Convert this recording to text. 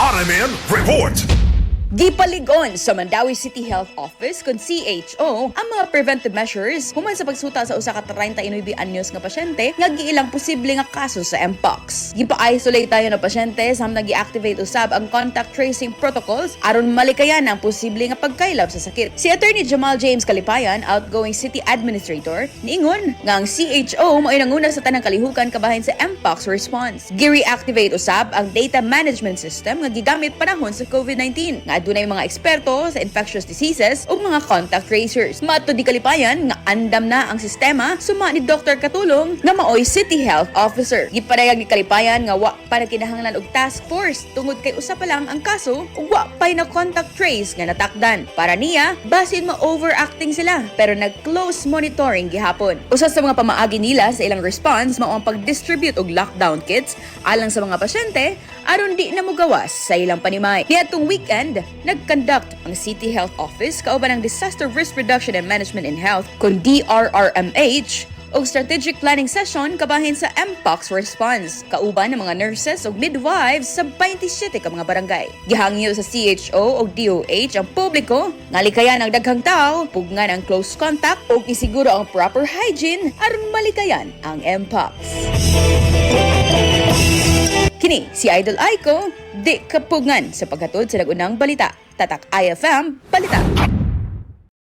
RMN Report. Gipalig-on sa Mandaue City Health Office kon CHO ang mga preventive measures human sa pagsuta sa usa ka 39 anyos nga pasyente nga giilang posible nga kaso sa Mpox. Gipa-isolate tayo na pasyente samtang gi-activate usab ang contact tracing protocols aron malikayan ang posible nga pagkaylap sa sakit. Si Attorney Jamal James Calipayan, outgoing city administrator, niingon nga ang CHO mao'y nanguna sa tanang kalihukan kabahin sa Mpox response. Gi-reactivate usab ang data management system nga gigamit panahon sa COVID-19 nga adunay mga eksperto sa infectious diseases ug mga contact tracers. Matud ni Kalipayan nga andam na ang sistema suma ni Dr. Katulong nga maoy City Health Officer. Gipadayag ni Kalipayan nga wa pa nagkinahanglan og task force tungod kay usa pa lang ang kaso ug wa pa'y na contact trace nga natakdan. Para niya, basin ma-overacting sila pero nag-close monitoring gihapon. Usa sa mga pamaagi nila sa ilang response mao ang pag-distribute og lockdown kits alang sa mga pasyente aron di na mogawas sa ilang panimay. Niadtong weekend, nag-conduct ang City Health Office kauban ang Disaster Risk Reduction and Management in Health kon DRRMH og strategic planning session kabahin sa Mpox response kauban ng mga nurses ug midwives sa 27 ka mga barangay. Gihangyo sa CHO ug DOH ang publiko nga likayan ang daghang tao, pugngan ang close contact ug isiguro ang proper hygiene aron malikayan ang Mpox. Kini si Idol Aiko, di kapugngan sa paghatod sa nag-unang balita. Tatak IFM Balita.